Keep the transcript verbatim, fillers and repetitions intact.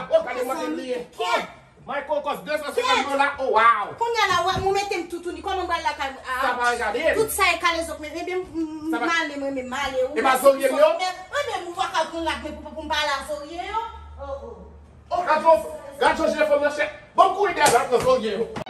la. Oh, gade mwen li ye. Michael kòs de san senkant dola. Oh, wow. Kounye a la, ou mete m toutouni. Kòman m pral lakay a? Sa pa regade m. Tout sa e kale zòk, men, men, men, m ale, mwen, men, m ale. E pa zorye m yo? Men, men, ou pa ka pran rad, men pou, pou m pa la zorye yo. Oh, oh. Oh, gad jan, gad jan je fanm nan chè. Bon, kouri dèyè, gad jan zorye yo.